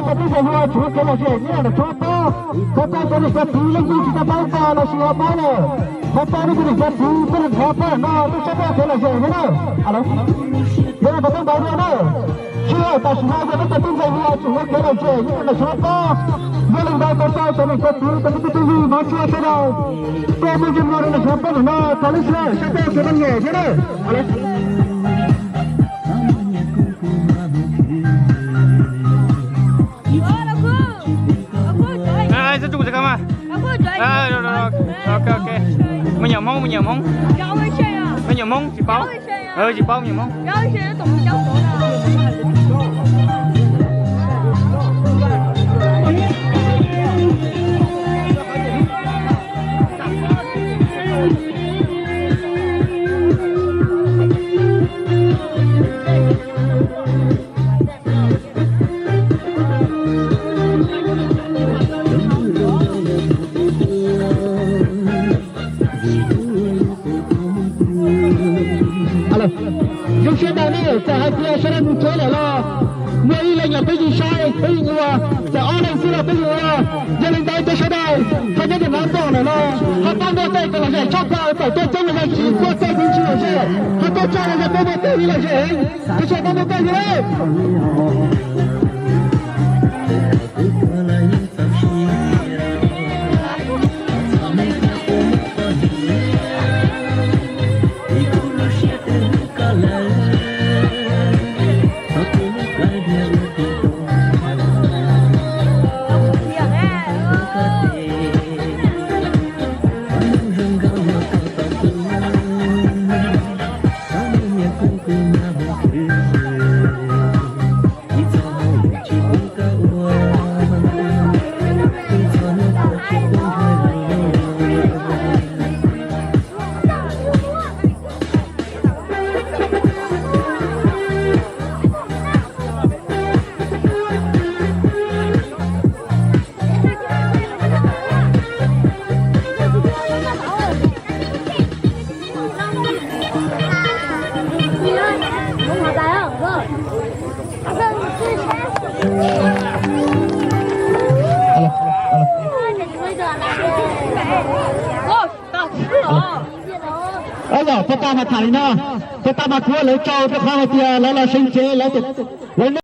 Peb ntsej muag tsis muaj kev lom zem nyob rau nram Tshuav Pob, thov txog cov niam cov txiv leej twg tsis tau paub ntawv los sis ho paub lawm, thov txog nej cov niam cov txiv peb los nrhiav poj niam no tuaj saib txog kev lom zem thiab na. Yog li ntawd peb npaj dua na, sij hawm tam sim no yog peb cov tub ntxhais hluas tseem muaj kev lom zem nyob rau nram Tshuav Pob. Yog li ntawd thov txog cov niam cov txiv cov kwv tij phooj ywg hmov tshua sawv daws tuaj muaj ntsej muag rau nram Tshuav Pob no, thov lub sij hawm saib txog kev lom zem thiab na. Ê, ê, sao chung sẽ không à? Ê, rồi, rồi, rồi. Ok, ok. Me nyuam Hmoob, me nyuam Hmoob. Me nyuam Hmoob, tsis paub. Ừ, tsis paub me nyuam Hmoob. Zoo siab ntau na, txawm hais tias sawv daws mus tsev lawm los muaj ib leeg nyuam peb yeej saib peb yeej ua, txawm ob leeg xwb los peb yeej ua. Yog li ntawd cov sawv daws ho nyob rau nram nroog lawm los ho pab ntuj tej kom lom zem tshaj plaws, tawm tuaj coob los yog tsis tuaj tej tus tsis lom zem, ho tuaj tshaj los yog tuaj muaj tej ib lom zem heev, tab sis pab ntuj tej li. Ov, yog puag ta mas tham li no, puag ta mas kuv ua lawv tsaug rau qhov hais tias lawv los seev tsev lawv tias lawv